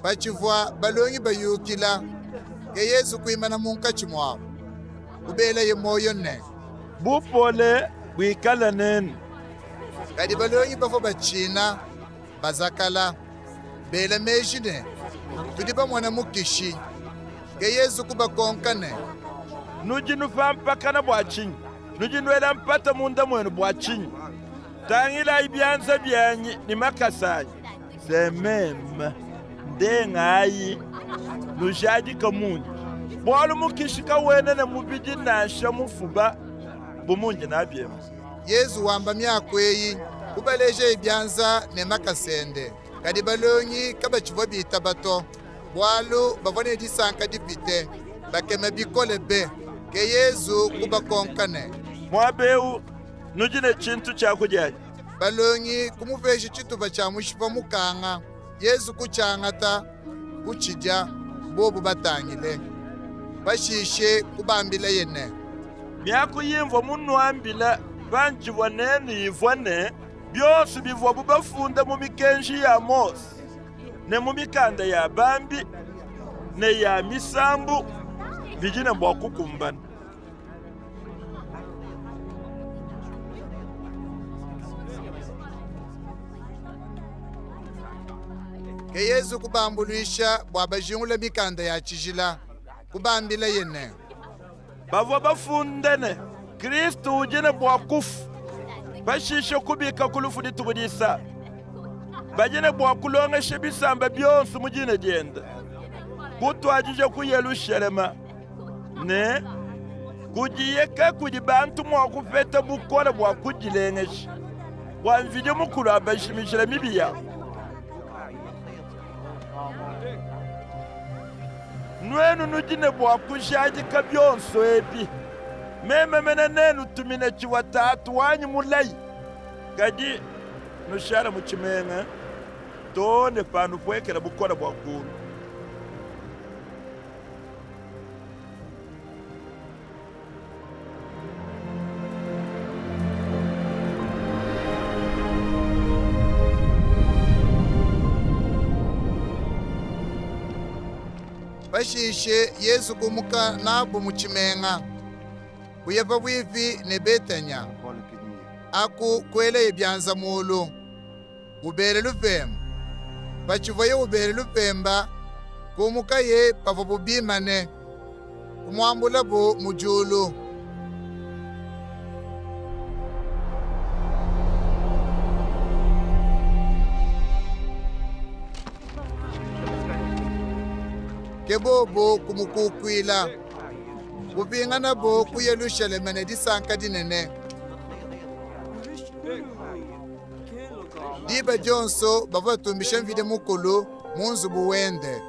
Patshivua balongi bayukila, ke Yezu kuimana munkatshi muabu, kubelaye muoyo ne, Bupole buikale nenu. Kadi balongi bavua batshina, bazakala, bela meji ne, tudi bamone mukishi. Ke Yezu kubakonka ne, Nudi nupampakana bua tshinyi? Nudi nuela mpata munda muenu bua tshinyi? Tangilayi bianza bianyi ne makasa anyi, se meme. Ndengayi, nujadike mundi, bualu mukishi kawena ne mubidi nansha mufuba bu mundi nabi emu. Yezu wamba miaku eyi, kubalejaye bianza ne makasa ende. Kadi balongi kabatshivua bitaba to, bualu bavua ne disanka dipite, bakema bikole be. Ke Yezu kubakonka ne, Muaba eu nudi ne tshintu tshia kudia anyi? Balongi kumupesha tshitupa tshia mushipa mukanga. Yezu kutshiangata, kutshidia, bobu batangile. Pashishe kubambilaye ne, Miaku imvua munuambile pantshivua nenu ivua ne, bionsu bivuabu bafunde mu mikenji ya Mose ne mu mikanda ya bambi ne ya misambu bidi ne bua kukumbana. Ke Yezu kubambuluisha bua bajingulule mikanda ya tshijila, kubambilaye ne, Bavua bafunde ne, Kristo udi ne bua kufua, pashishe kubika ku lufu dituku disatu. Badi ne bua kulongesha bisamba bionso mu dina diende, kutuadija ku Yelushalema ne kudiye ke kudi bantu mua kupeta bukole bua kudilengeja, bua Mvidi Mukulu abajimijile mibi yabu. Nuenu nudi ne bua kujadika bionso ebi. Meme mene nenutumine tshivua Tatu wanyi mulaye. Kadi nushale mu tshimenga too ne panupuekela bukole bua kulu. Pashishe Yezu kumuka nabu mu tshimenga, kuya pabuipi ne Betanya. Aku kuelaye bianza mulu, ubela lupemba. Patshivuaye ubela lupemba, kumukaye pavuabu bimane, kumuambulabu mu diulu. Ke bobu kumukukuila, kupinganabu ku Yelushalema ne disanka dinene. Diba dionso bavua batumbisha Mvidi Mukulu mu nzubu wende.